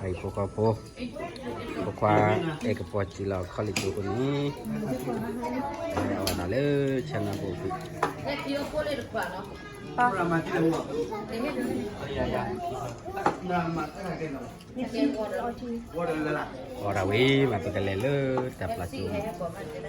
ဟံၣ်ဖိဃီဖိ, ဖိခွါ အဲၣ်ကပီၤစံၣ်လီၤခီလ့ၣ်ကၠိဖိန့ၣ်, အဝဲဒၣ်လၢ ဆၢနၢ်ပူၤဖံး, အီၣ်ဒၣ်ဝံၤမး ပကလဲၤလၢတၢ်ပျၢ်ကၠိန့ၣ်,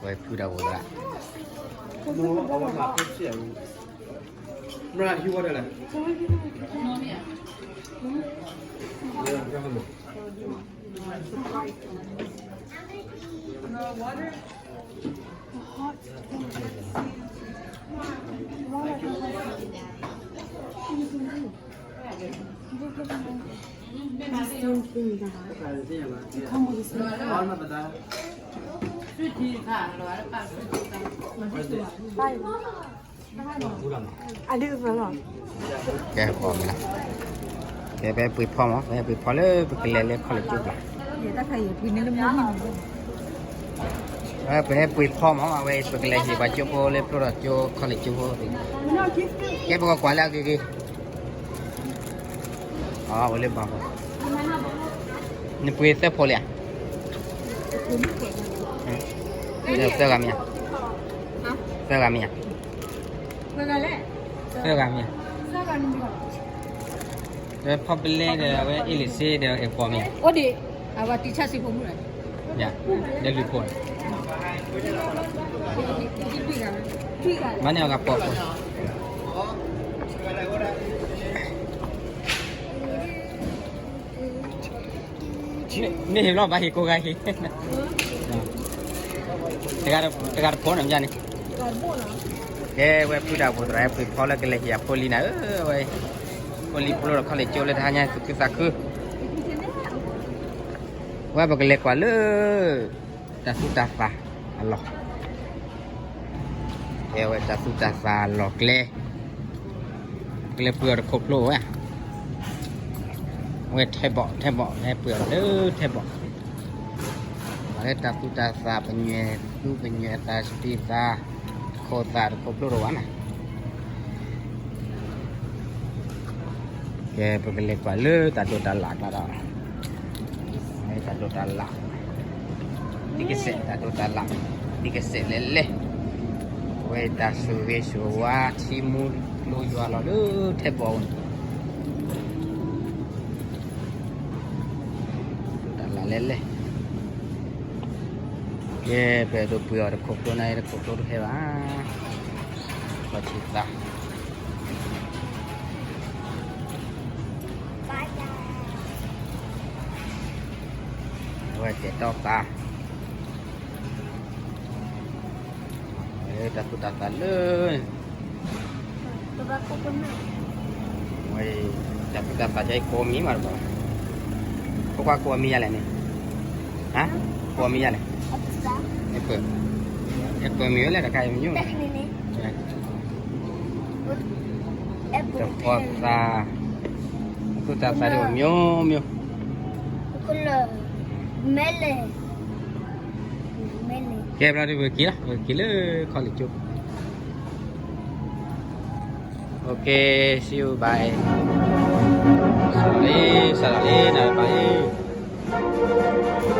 ဝဲဖုတၢ်ဖိသၣ်, ကဲ ကဲ ပှ့ၤဖီမး, ပှ့ၤဖီလၢပကလဲၤလၢခီလ့ၣ်ကၠိပူၤ, ပဟဲပှ့ၤဖီမး အဝဲ ပကလဲၤဟ့ၣ်ပှၤကၠိဖိလၢဖျိထီၣ်ကၠိခီလ့ၣ်ကၠိဖိ, ကဲ ပကကွၢ်လၢအဂ့ၤဂ့ၤ အိၣ်လၢဘၣ်ဃီ, နပှ့ၤသၢဖီလံဧါ, သၢဂၤမ့ၢ်ဧါ, သၢဂၤမ့ၢ်ဧါ, သၢဂၤမ့ၢ်ဧါ, ဒီးဖီပလဲဒီး အဝဲအ့ၣ်လိာ်စ့ဒီး အဲၣ်ပီၤမ့ၢ်ဧါ, အိၣ်ဒံး, အဝဲတံဆၣ်စံဖိမုၣ်လီၤ, ဒီးလုၢ်ဖိ, မၤန့ၢ်အီၤဂၤပီၤဖိ မ့ၢ်ဟ့ၣ်ဘျီဘၣ်ဟ့ၣ်ကိးဂၤဟ့ၣ်, တဂၤတဖိန့ၣ်မ့ၢ်န့ၣ်, ကဲဝဲဖုတၢ်ဖိသရၣ် ပှ့ၤဖီလၢကလဲၤဟ့ၣ်အဖိလံနၤဧၢ, ဝဲ, ဖိလံဖျိထီၣ်ခီလ့ၣ်ကၠိလၢတဟါညါသူၣ်ခုသးခု, ဝဲပကလဲၤကွၢ်လၢ တၢ်သူၣ်တၢ်သးအလီၢ်, ကဲဝဲတၢ်သူၣ်တၢ်သးအလီၢ်ကျဲ, ကျဲပှ့ၤအီၤတခိၣ်ဖျိဝဲ, ဝဲထဲဘီၣ်ထဲဘီၣ် ဟဲပှ့ၤအီၤလၢထဲဘီၣ်, ပှၤလၢတၢ်သူၣ်တၢ်သး ပညွဲၢ်သူပညွဲၢ်သး စပံးသး, တခိၣ်သးတခိၣ်ဖျိထီၣ်ဝဲနၤ ကဲ ပကလဲၤကွၢ်လၢတၢ်ဒိးတၢ်လၣ်ကျါဒီး, တၢ်ဒိးတၢ်လၣ်, ဒ်ကစဲး တၢ်ဒိးတၢ်လၣ်, ဒ်ကစဲးလဲၤလဲၤ, ဝဲတၢ်ဆိၣ်ဂ့ၤဆိၣ်ဝါ ထံမူကျိယွၤလီၤလၢထဲဘီၣ်ဝဲန့ၣ်, တၢ်လၣ်လဲၤလဲၤ, ကဲ ပအဲၣ်ဒိးပှ့ၤအီၤတခိၣ်ဖျိန့ၣ် တခိၣ်ဖျိတဟဲဘၣ်, ပှၤထံၣ်သး အဝဲကဲထီၣ်သး, တၢ်သူၣ်တၢ်သးလၢ, ဝဲ, တၢ်သူၣ်တၢ်သးကဲကိးမံၤမးတဘၣ်, ဖိခွါကိးမံၤယၤလဲၣ်န့ၣ်, ဟါ, ကိးမံၤယၤလဲၣ်, အဲပၢၤ, အဲပၢၤမံၤဝဲလဲၣ်တခါအံၤမညိၣ်, တၢ်သူၣ်တၢ်သး, သူၣ်တၢ်သးဒ်အမ့ၢ်မ့ၢ်, မဲလဲၣ် ကဲ ဘျီဒုး ပက့ၤလီၤ ပက့ၤလၢခီလ့ၣ်ကၠိ, OK, see you, bye, စးလီၤလံ စးလီၤလံ နၤဘၣ်လံ ခီ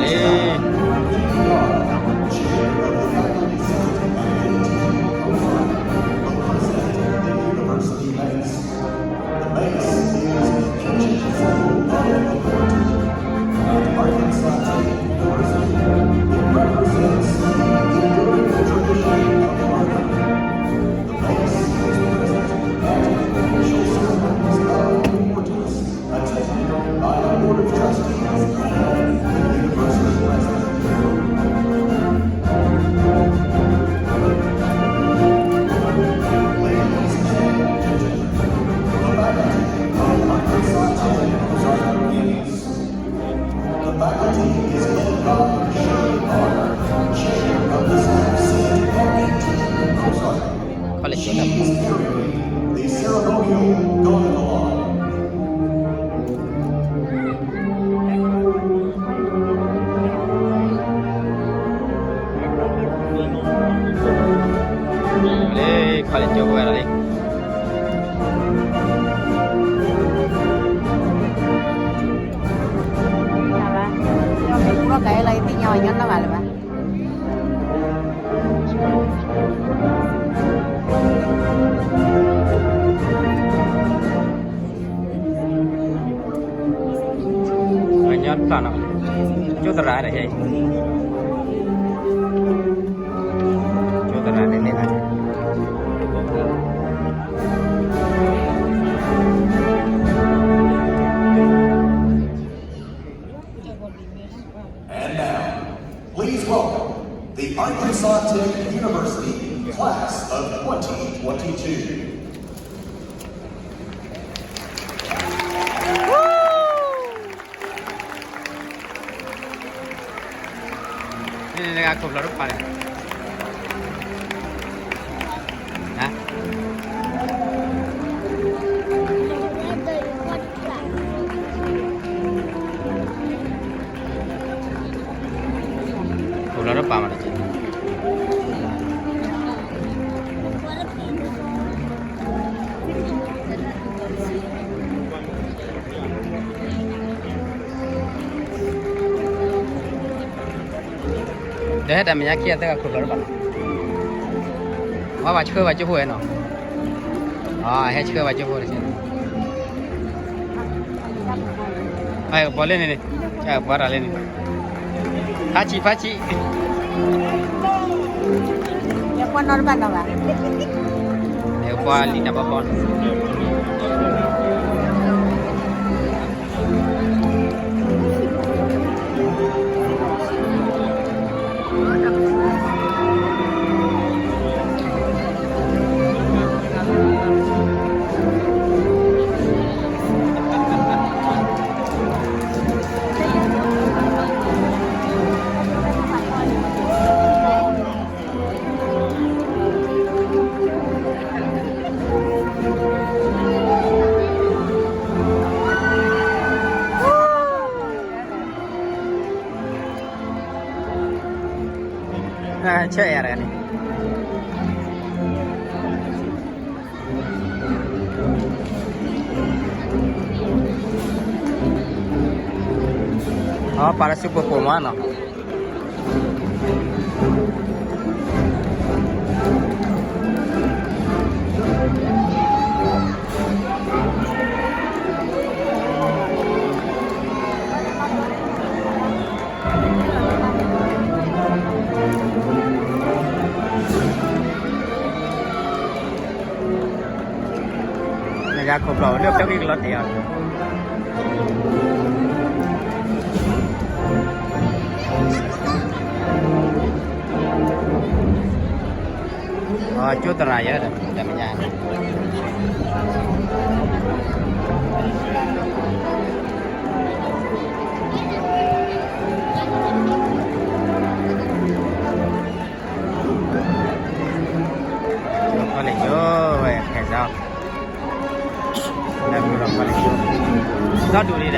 လ့ၣ်ကၠိတၢ်ပူၤ, ဒီး ceremonial Gonagong. ခီလၢကၠိဝဲလီၤလံ. ညီတဖျၢၣ်နီၤ, ကၠိသရၣ်ဒီးဟဲ, ကၠိသရၣ်န့ၣ်န့ၣ်, And now, please welcome the Arkansas Tech University Class of twenty twenty-two. န့ၣ်န့ၣ် ခိၣ်ဖျီၣ်တပၤန့ၣ်, ခိၣ်ဖျီၣ်တပၤမးတက့ၢ်. ဒီးဟဲတၢ်မဲာ်ညါခံဂၤသၢဂၤခိၣ်ဖျီၣ်တပၤ, ဝဲဘၣ်ဆှၢဘၣ်ကၠိဖိဝဲနီၤ, ဟဲဆှၢဘၣ်ကၠိဖိတက့ၢ်. ပှၤလၢန့ၣ်န့ၣ်, ပှၤတၢ်လၢန့ၣ်, ဖးဆံး ဖးဆံး, ပှၤနီတဘၣ်နီဘၣ်, ပှၤလံတၢ်ဘီဘီနီၤ. ဆၢအဲၣ်တဂၤန့ၣ်, အပာ်လၢစုပူၤပိာ်မးနီၤ. နယၤခိၣ်ဖျီၣ်လၢဖျၢၣ်ဂံၢ်ကလီတဲာ်အီၤ, ကၠိသရၣ်ယဲဒီးတၢ်မဲာ်ညါ ခီလ့ၣ်ယိၤဝဲခဲစၢ်, လၢပူၤဒီးခီလ့ၣ်ယိၤ, ဒီဒူၣ်လံဒီး တ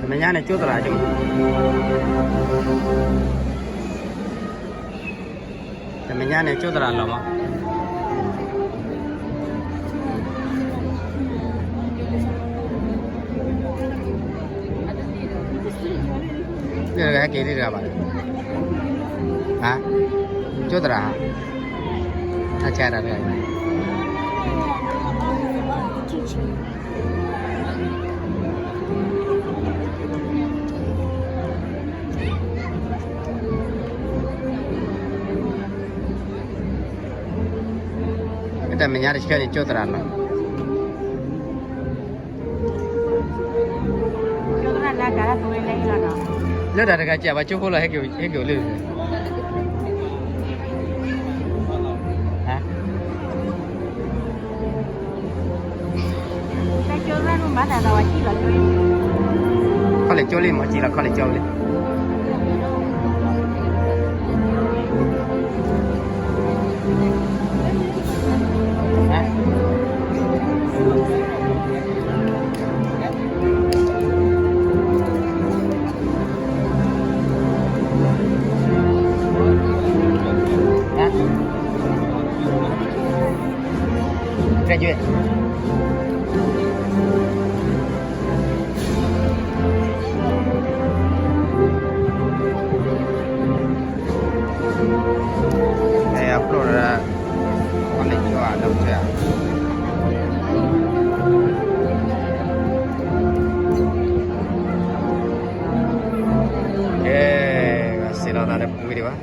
မဲာ်ညါန့ၣ်ကၠိသရၣ်ကၠိ, တမဲာ်ညါန့ၣ်ကၠိသရၣ်လီၤမး, က့ၤလံတဂၤဘၣ်, ဟါ, ကၠိသရၣ်, အဆါတၢ်တဂၤ, မ့ၢ်တၢ်မဲာ်ညါတဆၢန့ၣ် ကၠိသရၣ်လီၤ. လၢတၢ်တဂၤစံးဘၣ်ကၠိဖိလီၤ ဟဲက့ၤအိၣ်လံ, ဟါ, ခီၣ်လဲၣ်ကၠိလံမ့ၢ် စံးလီၤခီၣ်လဲၣ်ကၠိလံ. ကဲ, စံးလီၤသးဒီးပူၤဝံၤဒံးဘၣ်. က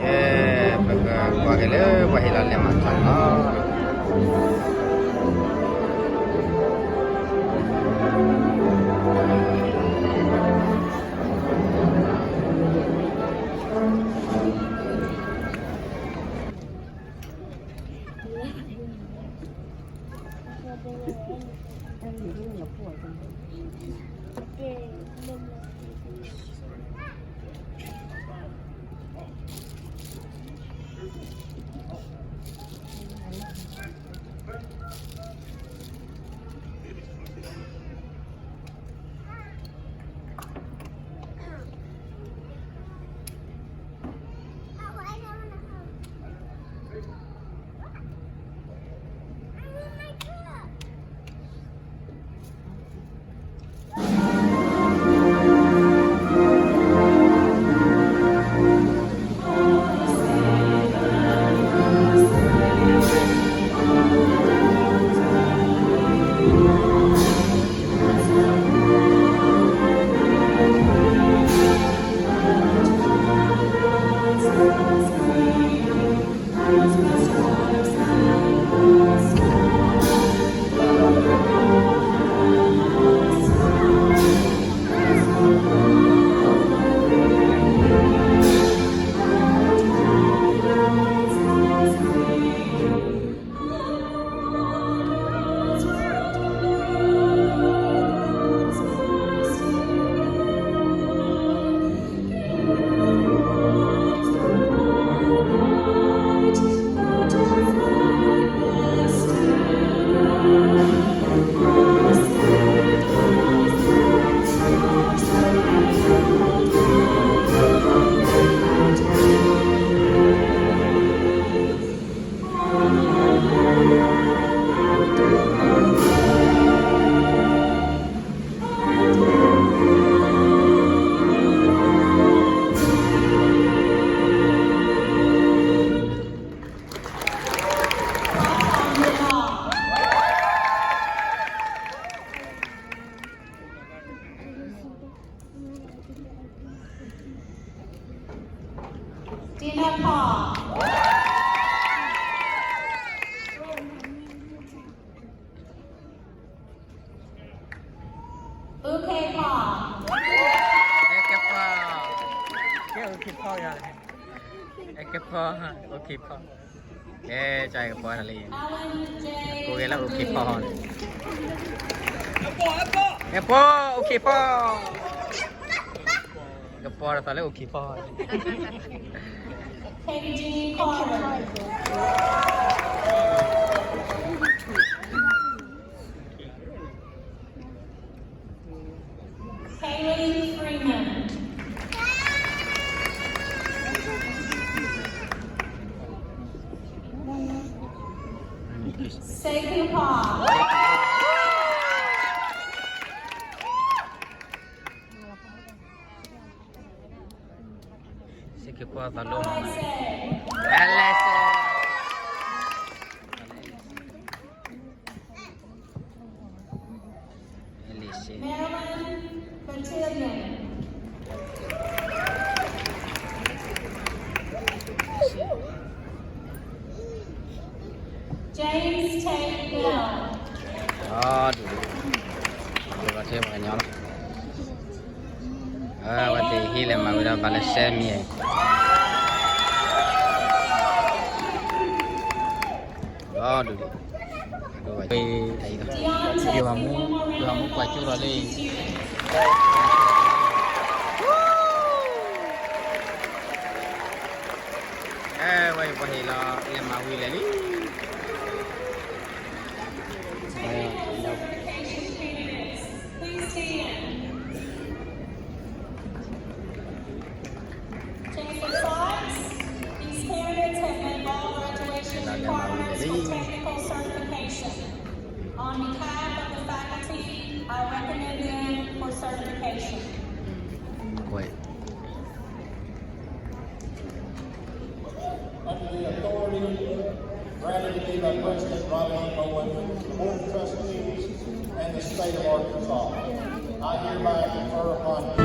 ဲ, ပကကွၢ်က့ၤလၢပှၤဟ့ၣ်လီၤလဲၢ်မၤထီၣ်န့ၣ်လီၤ. အိၣ်ခ့ဖီယါ, အဲကဖီ, အိၣ်ခ့ဖီ, ကဲ, ကဲကဖီတၢ်လၢ, ကိးဂဲၤလၢအိၣ်ခ့ဖီန့ၣ်, ကဲဖီ, အိၣ်ခ့ဖီ, ကဖီတၢ်သးလၢအိၣ်ခ့ဖီန့ၣ်. Kaylee Freeman. Sekapa. စ့ၢ်ကီးပှၤသးလိမၤ, Alexis, Alexis, Marilyn Cotillion, James Tate Bell. အဝဲသ့ၣ်ဟံးလဲၤမၤဝံၤဒီး ဘၣ်လဲၤဆဲမံၤ, ဒ်, ဒ်, ဒ်မူကွၢ်ကၠိလီၤလံ, အဝဲပှၤဟ့ၣ်လီၤ လဲၤမၤဝံၤလဲၣ်လံ. Please stand. Jacob Sykes, these candidates have met all graduation requirements for technical certification. On behalf of the faculty, I recommend them for certification. Under the authority granted to me by President Robert E. Bowen, the Board of Trustees, and the state of Arkansas, I hereby confer upon each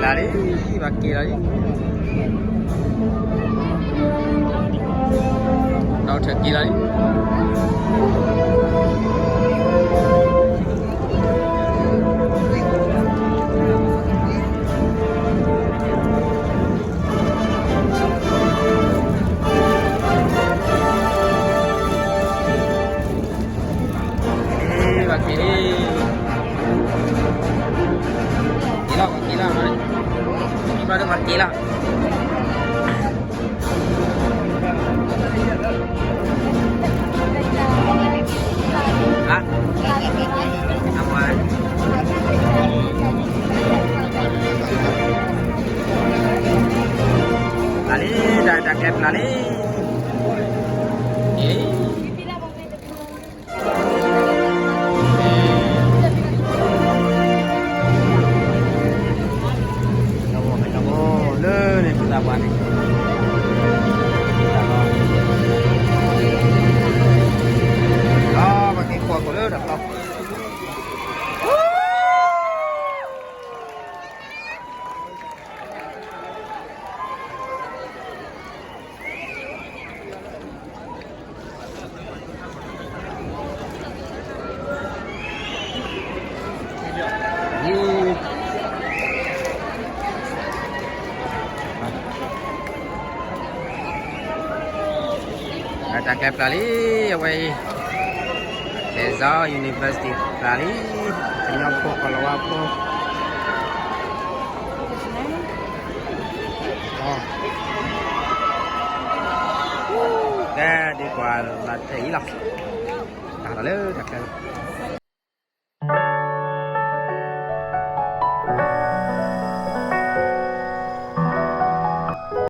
လၢလံ, ဘၣ်က့ၤလီၤလံ, ဒီးထၢၣ်က့ၤလီၤလံ. ဘၣ်က့ၤလံ, က့ၤလီၤ, ဘၣ်က့ၤလီၤ, ဘၣ်က့ၤလီၤ. ပျၢ်လံ, တၢ်ကဲပျၢ်လံ. လၢန့ၣ် ပသးပှၢ်န့ၣ်, ပှၤက့ၤကွၢ်ခိၣ်လၢတၢ်ပျီ တၢ်ကဲပျၢ်လံ, အဝဲအံၤ Texas University ပျၢ်လံ, ကညီဖိကီၢ်လၤဝါဖိ ကဲ ဒ်ကွၢ်လၢ်တၢ်အံၤလီၤ, တၢ်လီၤလၢတၢ်ကဲလီၤ.